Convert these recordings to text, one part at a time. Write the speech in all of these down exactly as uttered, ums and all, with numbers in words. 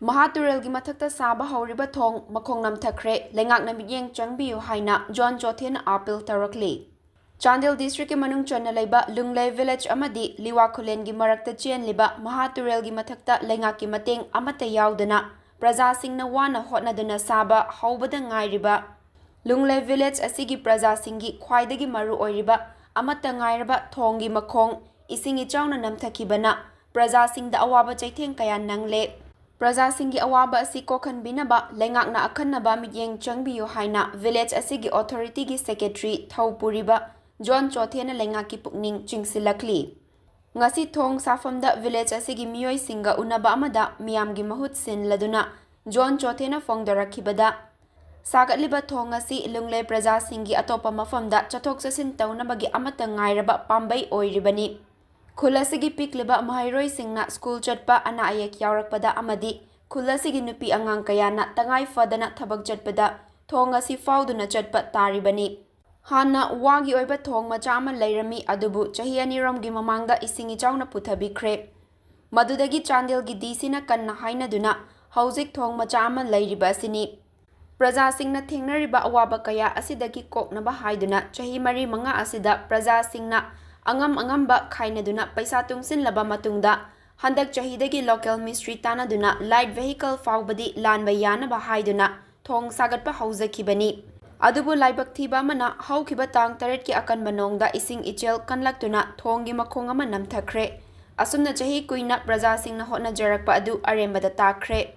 ꯃꯍꯥ ꯇꯨꯔꯦꯜꯒꯤ ꯃꯊꯛꯇ ꯁꯥꯕ ꯍꯧꯔꯤꯕ ꯊꯣꯡ ꯃꯈꯣꯡ ꯅꯝꯊꯈ꯭ꯔꯦ, ꯂꯩꯉꯥꯛꯅ ꯃꯤꯠꯌꯦꯡ ꯆꯪꯕꯤꯌꯨ ꯍꯥꯏꯅ ꯖꯣꯟ ꯆꯣꯊꯦꯅ ꯑꯥꯄꯤꯜ ꯇꯧꯔꯛꯂꯤ꯫ ꯆꯥꯟꯗꯦꯜ ꯗꯤꯁꯇ꯭ꯔꯤꯛꯀꯤ ꯃꯅꯨꯡ ꯆꯟꯅ ꯂꯩꯕ ꯂꯨꯡꯂꯩ ꯚꯤꯂꯦꯖ ꯑꯃꯗꯤ ꯂꯤꯋꯥ ꯈꯨꯂꯦꯟꯒꯤ ꯃꯔꯛꯇ ꯆꯦꯟꯂꯤꯕ ꯃꯍꯥ ꯇꯨꯔꯦꯜꯒꯤ ꯃꯊꯛꯇ ꯂꯩꯉꯥꯛꯀꯤ ꯃꯇꯦꯡ ꯑꯃꯠꯇ ꯌꯥꯎꯗꯅ ꯄ꯭ꯔꯖꯥꯁꯤꯡꯅ ꯋꯥꯅ ꯍꯣꯠꯅꯗꯨꯅ ꯁꯥꯕ ꯍꯧꯕꯗ ꯉꯥꯏꯔꯤꯕ ꯂꯨꯡꯂꯩ ꯚꯤꯂꯦꯖ ꯑꯁꯤꯒꯤ ꯄ꯭ꯔꯖꯥꯁꯤꯡꯒꯤ ꯈ꯭ꯋꯥꯏꯗꯒꯤ ꯃꯔꯨ ꯑꯣꯏꯔꯤꯕ ꯑꯃꯠꯇ ꯉꯥꯏꯔꯕ ꯊꯣꯡꯒꯤ ꯃꯈꯣꯡ ꯏꯁꯤꯡ ꯏꯆꯥꯎꯅ ꯅꯝꯊꯈꯤꯕꯅ ꯄ꯭ꯔꯖꯥꯁꯤꯡꯗ ꯑꯋꯥꯕ ꯆꯩꯊꯦꯡ ꯀꯌꯥ ꯅꯪꯂꯦ꯫ ꯄ꯭ꯔꯖꯥꯁꯤꯡꯒꯤ ꯑꯋꯥꯕ ꯑꯁꯤ ꯀꯣꯛꯍꯟꯕꯤꯅꯕ ꯂꯩꯉꯥꯛꯅ ꯑꯈꯟꯅꯕ ꯃꯤꯠꯌꯦꯡ ꯆꯪꯕꯤꯌꯨ ꯍꯥꯏꯅ ꯚꯤꯂꯦꯖ ꯑꯁꯤꯒꯤ ꯑꯣꯊꯣꯔꯤꯇꯤꯒꯤ ꯁꯦꯀ꯭ꯔꯦꯇꯔꯤ ꯊꯧꯄꯨꯔꯤꯕ ꯖꯣꯟ ꯆꯣꯊꯦꯅ ꯂꯩꯉꯥꯛꯀꯤ ꯄꯨꯛꯅꯤꯡ ꯆꯤꯡꯁꯤꯜꯂꯛꯂꯤ꯫ ꯉꯁꯤ ꯊꯣꯡ ꯁꯥꯐꯝꯗ ꯚꯤꯂꯦꯖ ꯑꯁꯤꯒꯤ ꯃꯤꯑꯣꯏꯁꯤꯡꯒ ꯎꯅꯕ ꯑꯃꯗ ꯃꯤꯌꯥꯝꯒꯤ ꯃꯍꯨꯠ ꯁꯤꯟꯂꯗꯨꯅ ꯖꯣꯟ ꯆꯣꯊꯦꯅ ꯐꯣꯡꯗꯣꯔꯛꯈꯤꯕꯗ, ꯁꯥꯒꯠꯂꯤꯕ ꯊꯣꯡ ꯑꯁꯤ ꯂꯨꯡꯂꯩ ꯄ꯭ꯔꯖꯥꯁꯤꯡꯒꯤ ꯑꯇꯣꯞꯄ ꯃꯐꯝꯗ ꯆꯠꯊꯣꯛ ꯆꯠꯁꯤꯟ ꯇꯧꯅꯕꯒꯤ ꯑꯃꯠꯇ ꯉꯥꯏꯔꯕ ꯄꯥꯝꯕꯩ ꯑꯣꯏꯔꯤꯕꯅꯤ꯫ ꯈꯨꯜ ꯑꯁꯤꯒꯤ ꯄꯤꯛꯂꯤꯕ ꯃꯍꯩꯔꯣꯏꯁꯤꯡꯅ ꯁ꯭ꯀꯨꯜ ꯆꯠꯄ, ꯑꯅꯥ ꯑꯌꯦꯛ ꯌꯥꯎꯔꯛꯄꯗ ꯑꯃꯗꯤ ꯈꯨꯜ ꯑꯁꯤꯒꯤ ꯅꯨꯄꯤ ꯑꯉꯥꯡ ꯀꯌꯥꯅ ꯇꯉꯥꯏ ꯐꯗꯅ ꯊꯕꯛ ꯆꯠꯄꯗ ꯊꯣꯡ ꯑꯁꯤ ꯐꯥꯎꯗꯨꯅ ꯆꯠꯄ ꯇꯥꯔꯤꯕꯅꯤ꯫ ꯍꯥꯟꯅ ꯋꯥꯒꯤ ꯑꯣꯏꯕ ꯊꯣꯡ ꯃꯆꯥ ꯑꯃ ꯂꯩꯔꯝꯃꯤ, ꯑꯗꯨꯕꯨ ꯆꯍꯤ ꯑꯅꯤꯔꯣꯝꯒꯤ ꯃꯃꯥꯡꯗ ꯏꯁꯤꯡ ꯏꯆꯥꯎꯅ ꯄꯨꯊꯕꯤꯈ꯭ꯔꯦ꯫ ꯃꯗꯨꯗꯒꯤ ꯆꯥꯟꯗꯦꯜꯒꯤ ꯗꯤ ꯁꯤꯅ ꯀꯟꯅ ꯍꯥꯏꯅꯗꯨꯅ ꯍꯧꯖꯤꯛ ꯊꯣꯡ ꯃꯆꯥ ꯑꯃ ꯂꯩꯔꯤꯕ ꯑꯁꯤꯅꯤ꯫ ꯄ꯭ꯔꯖꯥꯁꯤꯡꯅ ꯊꯦꯡꯅꯔꯤꯕ ꯑꯋꯥꯕ ꯀꯌꯥ ꯑꯁꯤꯗꯒꯤ ꯀꯣꯛꯅꯕ ꯍꯥꯏꯗꯨꯅ ꯆꯍꯤ ꯃꯔꯤ ꯃꯉꯥ ꯑꯁꯤꯗ ꯄ꯭ꯔꯖꯥꯁꯤꯡꯅ ꯑꯉꯝ ꯑꯉꯝꯕ ꯈꯥꯏꯅꯗꯨꯅ ꯄꯩꯁꯥ ꯇꯨꯡꯁꯤꯜꯂꯕ ꯃꯇꯨꯡꯗ ꯍꯟꯗꯛ ꯆꯍꯤꯗꯒꯤ ꯂꯣꯀꯦꯜ ꯃꯤꯁꯇ꯭ꯔꯤ ꯇꯥꯟꯅꯗꯨꯅ ꯂꯥꯏꯠ ꯚꯦꯍꯤꯀꯜ ꯐꯥꯎꯕꯗꯤ ꯂꯥꯟꯕ ꯌꯥꯅꯕ ꯍꯥꯏꯗꯨꯅ ꯊꯣꯡ ꯁꯥꯒꯠꯄ ꯍꯧꯖꯈꯤꯕꯅꯤ꯫ ꯑꯗꯨꯕꯨ ꯂꯥꯏꯕꯛ ꯊꯤꯕ ꯑꯃꯅ ꯍꯧꯈꯤꯕ ꯇꯥꯡ ꯇꯔꯦꯠꯀꯤ ꯑꯀꯟꯕ ꯅꯣꯡꯗ ꯏꯁꯤꯡ ꯏꯆꯦꯜ ꯀꯟꯂꯛꯇꯨꯅ ꯊꯣꯡꯒꯤ ꯃꯈꯣꯡ ꯑꯃ ꯅꯝꯊꯈ꯭ꯔꯦ꯫ ꯑꯁꯨꯝꯅ ꯆꯍꯤ ꯀꯨꯏꯅ ꯄ꯭ꯔꯖꯥꯁꯤꯡꯅ ꯍꯣꯠꯅꯖꯔꯛꯄ ꯑꯗꯨ ꯑꯔꯦꯝꯕꯗ ꯇꯥꯈ꯭ꯔꯦ꯫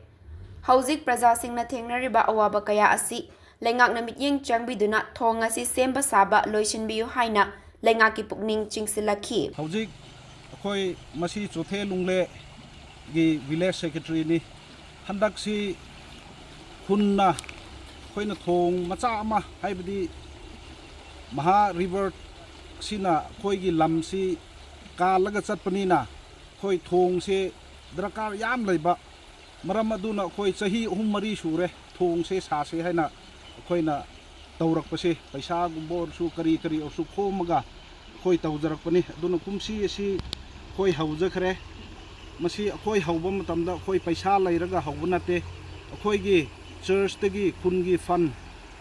ꯍꯧꯖꯤꯛ ꯄ꯭ꯔꯖꯥꯁꯤꯡꯅ ꯊꯦꯡꯅꯔꯤꯕ ꯑꯋꯥꯕ ꯀꯌꯥ ꯑꯁꯤ ꯂꯩꯉꯥꯛꯅ ꯃꯤꯠꯌꯦꯡ ꯆꯪꯕꯤꯗꯨꯅ ꯊꯣꯡ ꯑꯁꯤ ꯁꯦꯝꯕ ꯁꯥꯕ ꯂꯣꯏꯁꯤꯟꯕꯤꯌꯨ ꯍꯥꯏꯅ ꯂꯩꯉꯥꯛꯀꯤ ꯄꯨꯛꯅꯤꯡ ꯆꯤꯡꯁꯤꯜꯂꯛꯈꯤ꯫ ꯍꯧꯖꯤꯛ ꯑꯩꯈꯣꯏ ꯃꯁꯤ ꯆꯣꯊꯦ ꯂꯨꯡꯂꯦꯒꯤ ꯚꯤꯂꯦꯖ ꯁꯦꯀ꯭ꯔꯦꯇꯔꯤꯅꯤ꯫ ꯍꯟꯗꯛꯁꯤ ꯈꯨꯟꯅ ꯑꯩꯈꯣꯏꯅ ꯊꯣꯡ ꯃꯆꯥ ꯑꯃ, ꯍꯥꯏꯕꯗꯤ ꯃꯍꯥ ꯔꯤꯚꯔꯁꯤꯅ ꯑꯩꯈꯣꯏꯒꯤ ꯂꯝꯁꯤ ꯀꯥꯜꯂꯒ ꯆꯠꯄꯅꯤꯅ ꯑꯩꯈꯣꯏ ꯊꯣꯡꯁꯦ ꯗꯔꯀꯥꯔ ꯌꯥꯝ ꯂꯩꯕ ꯃꯔꯝ ꯑꯗꯨꯅ ꯑꯩꯈꯣꯏ ꯆꯍꯤ ꯑꯍꯨꯝ ꯃꯔꯤ ꯁꯨꯔꯦ ꯊꯣꯡꯁꯦ ꯁꯥꯁꯦ ꯍꯥꯏꯅ ꯑꯩꯈꯣꯏꯅ ꯇꯧꯔꯛꯄꯁꯦ꯫ ꯄꯩꯁꯥꯒꯨꯝꯕ ꯑꯣꯏꯔꯁꯨ ꯀꯔꯤ ꯀꯔꯤ ꯑꯣꯏꯔꯁꯨ ꯈꯣꯝꯃꯒ ꯑꯩꯈꯣꯏ ꯇꯧꯖꯔꯛꯄꯅꯤ꯫ ꯑꯗꯨꯅ ꯀꯨꯝꯁꯤ ꯑꯁꯤ ꯑꯩꯈꯣꯏ ꯍꯧꯖꯈ꯭ꯔꯦ꯫ ꯃꯁꯤ ꯑꯩꯈꯣꯏ ꯍꯧꯕ ꯃꯇꯝꯗ ꯑꯩꯈꯣꯏ ꯄꯩꯁꯥ ꯂꯩꯔꯒ ꯍꯧꯕ ꯅꯠꯇꯦ꯫ ꯑꯩꯈꯣꯏꯒꯤ ꯆꯔꯆꯇꯒꯤ, ꯈꯨꯟꯒꯤ ꯐꯟ,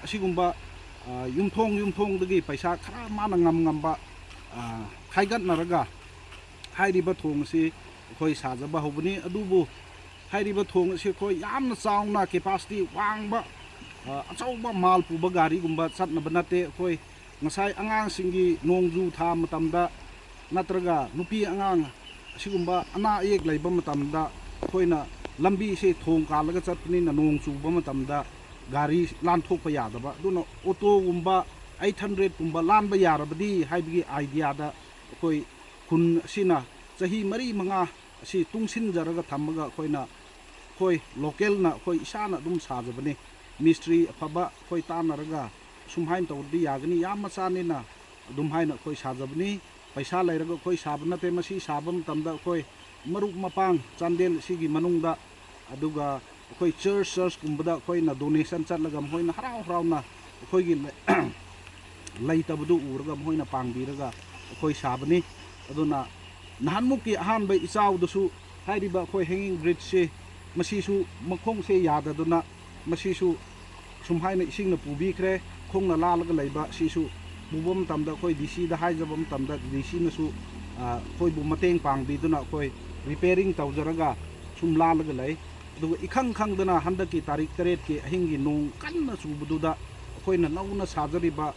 ꯑꯁꯤꯒꯨꯝꯕ, ꯑ, ꯌꯨꯝꯊꯣꯡ ꯌꯨꯝꯊꯣꯡꯗꯒꯤ ꯄꯩꯁꯥ ꯈꯔ ꯃꯥꯅ ꯉꯝ ꯉꯝꯕ, ꯑ, ꯈꯥꯏꯒꯠꯅꯔꯒ ꯍꯥꯏꯔꯤꯕ ꯊꯣꯡ ꯑꯁꯤ ꯑꯩꯈꯣꯏ ꯁꯥꯖꯕ ꯍꯧꯕꯅꯤ꯫ ꯑꯗꯨꯕꯨ ꯍꯥꯏꯔꯤꯕ ꯊꯣꯡ ꯑꯁꯤ ꯑꯩꯈꯣꯏ ꯌꯥꯝꯅ ꯆꯥꯎꯅ, ꯀꯦꯄꯥꯁꯤꯇꯤ ꯋꯥꯡꯕ, ꯑ, ꯑꯆꯧꯕ ꯃꯥꯜ ꯄꯨꯕ ꯒꯥꯔꯤꯒꯨꯝꯕ ꯆꯠꯅꯕ ꯅꯠꯇꯦ꯫ ꯑꯩꯈꯣꯏ ꯉꯁꯥꯏ ꯑꯉꯥꯡꯁꯤꯡꯒꯤ ꯅꯣꯡꯖꯨ ꯊꯥ ꯃꯇꯝꯗ ꯅꯠꯇ꯭ꯔꯒ ꯅꯨꯄꯤ ꯑꯉꯥꯡ ꯑꯁꯤꯒꯨꯝꯕ ꯑꯅꯥ ꯑꯌꯦꯛ ꯂꯩꯕ ꯃꯇꯝꯗ ꯑꯩꯈꯣꯏꯅ ꯂꯝꯕꯤꯁꯦ ꯊꯣꯡ ꯀꯥꯜꯂꯒ ꯆꯠꯄꯅꯤꯅ ꯅꯣꯡ ꯆꯨꯕ ꯃꯇꯝꯗ ꯒꯥꯔꯤ ꯂꯥꯟꯊꯣꯛꯄ ꯌꯥꯗꯕ꯫ ꯑꯗꯨꯅ ꯑꯣꯇꯣꯒꯨꯝꯕ ꯑꯩꯠ ꯍꯟꯗ꯭ꯔꯦꯠꯀꯨꯝꯕ ꯂꯥꯟꯕ ꯌꯥꯔꯕꯗꯤ ꯍꯥꯏꯕꯒꯤ ꯑꯥꯏꯗꯤꯌꯥꯗ ꯑꯩꯈꯣꯏ ꯈꯨꯟ ꯑꯁꯤꯅ ꯆꯍꯤ ꯃꯔꯤ ꯃꯉꯥ ꯑꯁꯤ ꯇꯨꯡꯁꯤꯟꯖꯔꯒ ꯊꯝꯃꯒ ꯑꯩꯈꯣꯏꯅ, ꯑꯩꯈꯣꯏ ꯂꯣꯀꯦꯜꯅ, ꯑꯩꯈꯣꯏ ꯏꯁꯥꯅ ꯑꯗꯨꯝ ꯁꯥꯖꯕꯅꯤ꯫ ꯃꯤꯁꯇ꯭ꯔꯤ ꯑꯐꯕ ꯑꯩꯈꯣꯏ ꯇꯥꯟꯅꯔꯒ ꯁꯨꯝꯍꯥꯏꯅ ꯇꯧꯔꯗꯤ ꯌꯥꯒꯅꯤ, ꯌꯥꯝ ꯃꯆꯥꯅꯤꯅ ꯑꯗꯨꯝ ꯍꯥꯏꯅ ꯑꯩꯈꯣꯏ ꯁꯥꯖꯕꯅꯤ꯫ ꯄꯩꯁꯥ ꯂꯩꯔꯒ ꯑꯩꯈꯣꯏ ꯁꯥꯕ ꯅꯠꯇꯦ꯫ ꯃꯁꯤ ꯁꯥꯕ ꯃꯇꯝꯗ ꯑꯩꯈꯣꯏ ꯃꯔꯨꯞ ꯃꯄꯥꯡ ꯆꯥꯟꯗꯦꯜ ꯑꯁꯤꯒꯤ ꯃꯅꯨꯡꯗ, ꯑꯗꯨꯒ ꯑꯩꯈꯣꯏ ꯆꯔꯆ, ꯆꯔꯆꯀꯨꯝꯕꯗ ꯑꯩꯈꯣꯏꯅ ꯗꯣꯅꯦꯁꯟ ꯆꯠꯂꯒ ꯃꯈꯣꯏꯅ ꯍꯔꯥꯎ ꯍꯔꯥꯎꯅ ꯑꯩꯈꯣꯏꯒꯤ ꯂꯩ-, ꯂꯩꯇꯕꯗꯨ ꯎꯔꯒ ꯃꯈꯣꯏꯅ ꯄꯥꯡꯕꯤꯔꯒ ꯑꯩꯈꯣꯏ ꯁꯥꯕꯅꯤ꯫ ꯑꯗꯨꯅ ꯅꯍꯥꯟꯃꯨꯛꯀꯤ ꯑꯍꯥꯟꯕ ꯏꯆꯥꯎꯗꯁꯨ ꯍꯥꯏꯔꯤꯕ ꯑꯩꯈꯣꯏ ꯍꯦꯡꯒꯤꯡ ꯕ꯭ꯔꯤꯖꯁꯤ, ꯃꯁꯤꯁꯨ ꯃꯈꯣꯡꯁꯦ ꯌꯥꯗꯗꯨꯅ ꯃꯁꯤꯁꯨ ꯁꯨꯝ ꯍꯥꯏꯅ ꯏꯁꯤꯡꯅ ꯄꯨꯕꯤꯈ꯭ꯔꯦ꯫ ꯈꯣꯡꯅ ꯂꯥꯜꯂꯒ ꯂꯩꯕ ꯁꯤꯁꯨ ꯄꯨꯕ ꯃꯇꯝꯗ ꯑꯩꯈꯣꯏ ꯗꯤ ꯁꯤꯗ ꯍꯥꯏꯖꯕ ꯃꯇꯝꯗ ꯗꯤ ꯁꯤꯅꯁꯨ, ꯑ, ꯑꯩꯈꯣꯏꯕꯨ ꯃꯇꯦꯡ ꯄꯥꯡꯕꯤꯗꯨꯅ ꯑꯩꯈꯣꯏ ꯔꯤꯄꯦꯌꯔꯤꯡ ꯇꯧꯖꯔꯒ ꯁꯨꯝ ꯂꯥꯜꯂꯒ ꯂꯩ꯫ ꯑꯗꯨꯒ ꯏꯈꯪ ꯈꯪꯗꯅ ꯍꯟꯗꯛꯀꯤ ꯇꯥꯔꯤꯛ ꯇꯔꯦꯠꯀꯤ ꯑꯍꯤꯡꯒꯤ ꯅꯣꯡ ꯀꯟꯅ ꯆꯨꯕꯗꯨꯗ ꯑꯩꯈꯣꯏꯅ ꯅꯧꯅ ꯁꯥꯖꯔꯤꯕ,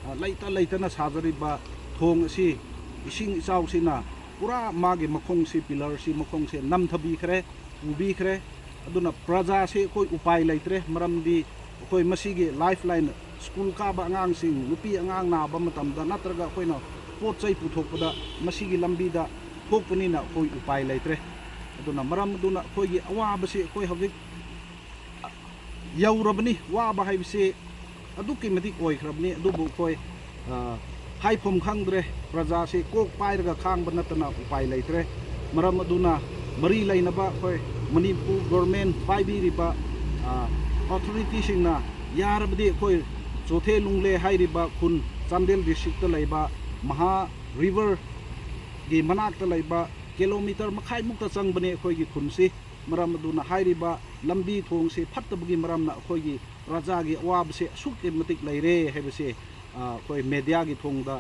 ꯑ, ꯂꯩꯇ ꯂꯩꯇꯅ ꯁꯥꯖꯔꯤꯕ ꯊꯣꯡ ꯑꯁꯤ ꯏꯁꯤꯡ ꯏꯆꯥꯎꯁꯤꯅ ꯄꯨꯔꯥ ꯃꯥꯒꯤ ꯃꯈꯣꯡꯁꯤ, ꯄꯤꯂꯔꯁꯤ ꯃꯈꯣꯡꯁꯦ ꯅꯝꯊꯕꯤꯈ꯭ꯔꯦ, ꯄꯨꯕꯤꯈ꯭ꯔꯦ꯫ ꯑꯗꯨꯅ ꯄ꯭ꯔꯖꯥꯁꯤ ꯑꯩꯈꯣꯏ ꯎꯄꯥꯏ ꯂꯩꯇ꯭ꯔꯦ, ꯃꯔꯝꯗꯤ ꯑꯩꯈꯣꯏ ꯃꯁꯤꯒꯤ ꯂꯥꯏꯐ ꯂꯥꯏꯟ, ꯁ꯭ꯀꯨꯜ ꯀꯥꯕ ꯑꯉꯥꯡꯁꯤꯡ, ꯅꯨꯄꯤ ꯑꯉꯥꯡ ꯅꯥꯕ ꯃꯇꯝꯗ ꯅꯠꯇ꯭ꯔꯒ ꯑꯩꯈꯣꯏꯅ ꯄꯣꯠ ꯆꯩ ꯄꯨꯊꯣꯛꯄꯗ ꯃꯁꯤꯒꯤ ꯂꯝꯕꯤꯗ ꯊꯣꯛꯄꯅꯤꯅ ꯑꯩꯈꯣꯏ ꯎꯄꯥꯏ ꯂꯩꯇ꯭ꯔꯦ꯫ ꯑꯗꯨꯅ ꯃꯔꯝ ꯑꯗꯨꯅ ꯑꯩꯈꯣꯏꯒꯤ ꯑꯋꯥꯕꯁꯤ ꯑꯩꯈꯣꯏ ꯍꯧꯖꯤꯛ ꯌꯧꯔꯕꯅꯤ꯫ ꯋꯥꯕ ꯍꯥꯏꯕꯁꯤ ꯑꯗꯨꯛꯀꯤ ꯃꯇꯤꯛ ꯑꯣꯏꯈ꯭ꯔꯕꯅꯤ꯫ ꯑꯗꯨꯕꯨ ꯑꯩꯈꯣꯏ, ꯑ, ꯍꯥꯏꯐꯝ ꯈꯪꯗ꯭ꯔꯦ꯫ ꯄ꯭ꯔꯖꯥꯁꯤ ꯀꯣꯛ ꯄꯥꯏꯔꯒ ꯈꯥꯡꯕ ꯅꯠꯇꯅ ꯎꯄꯥꯏ ꯂꯩꯇ꯭ꯔꯦ꯫ ꯃꯔꯝ ꯑꯗꯨꯅ ꯃꯔꯤ ꯂꯩꯅꯕ ꯑꯩꯈꯣꯏ ꯃꯅꯤꯄꯨꯔ ꯒꯣꯔꯃꯦꯟ ꯄꯥꯏꯕꯤꯔꯤꯕ, ꯑ, ꯑꯣꯊꯣꯔꯤꯇꯤꯁꯤꯡꯅ ꯌꯥꯔꯕꯗꯤ ꯑꯩꯈꯣꯏ ꯆꯣꯊꯦ ꯂꯨꯡꯂꯦ ꯍꯥꯏꯔꯤꯕ ꯈꯨꯟ, ꯆꯥꯟꯗꯦꯜ ꯗꯤꯁꯇ꯭ꯔꯤꯛꯇ ꯂꯩꯕ ꯃꯍꯥ ꯔꯤꯚꯔꯒꯤ ꯃꯅꯥꯛꯇ ꯂꯩꯕ ꯀꯤꯂꯣꯃꯤꯇꯔ ꯃꯈꯥꯏꯃꯨꯛꯇ ꯆꯪꯕꯅꯦ ꯑꯩꯈꯣꯏꯒꯤ ꯈꯨꯟꯁꯤ꯫ ꯃꯔꯝ ꯑꯗꯨꯅ ꯍꯥꯏꯔꯤꯕ ꯂꯝꯕꯤ ꯊꯣꯡꯁꯤ ꯐꯠꯇꯕꯒꯤ ꯃꯔꯝꯅ ꯑꯩꯈꯣꯏꯒꯤ ꯄ꯭ꯔꯖꯥꯒꯤ ꯑꯋꯥꯕꯁꯦ ꯑꯁꯨꯛꯀꯤ ꯃꯇꯤꯛ ꯂꯩꯔꯦ ꯍꯥꯏꯕꯁꯦ, ꯑ, ꯑꯩꯈꯣꯏ ꯃꯦꯗꯤꯌꯥꯒꯤ ꯊꯣꯡꯗ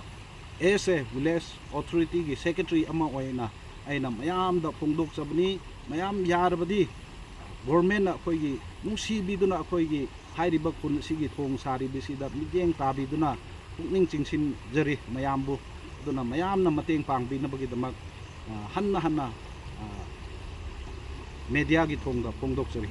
as a village authority ꯒꯤ secretary ꯑꯃ ꯑꯣꯏꯅ ꯑꯩꯅ ꯃꯌꯥꯝꯗ ꯐꯣꯡꯗꯣꯛꯆꯕꯅꯤ꯫ ꯃꯌꯥꯝ ꯌꯥꯔꯕꯗꯤ ꯒꯣꯔꯃꯦꯟꯅ ꯑꯩꯈꯣꯏꯒꯤ ꯅꯨꯡꯁꯤꯕꯤꯗꯨꯅ ꯑꯩꯈꯣꯏꯒꯤ ꯍꯥꯏꯔꯤꯕ ꯈꯨꯟ ꯑꯁꯤꯒꯤ ꯊꯣꯡ ꯁꯥꯔꯤꯕꯁꯤꯗ ꯃꯤꯠꯌꯦꯡ ꯇꯥꯕꯤꯗꯨꯅ ꯄꯨꯛꯅꯤꯡ ꯆꯤꯡꯁꯤꯟꯖꯔꯤ ꯃꯌꯥꯝꯕꯨ꯫ ꯑꯗꯨꯅ ꯃꯌꯥꯝꯅ ꯃꯇꯦꯡ ꯄꯥꯡꯕꯤꯅꯕꯒꯤꯗꯃꯛ, ꯑ, ꯍꯟꯅ ꯍꯟꯅ, ꯑ, ꯃꯦꯗꯤꯌꯥꯒꯤ ꯊꯣꯡꯗ ꯐꯣꯡꯗꯣꯛꯆꯔꯤ꯫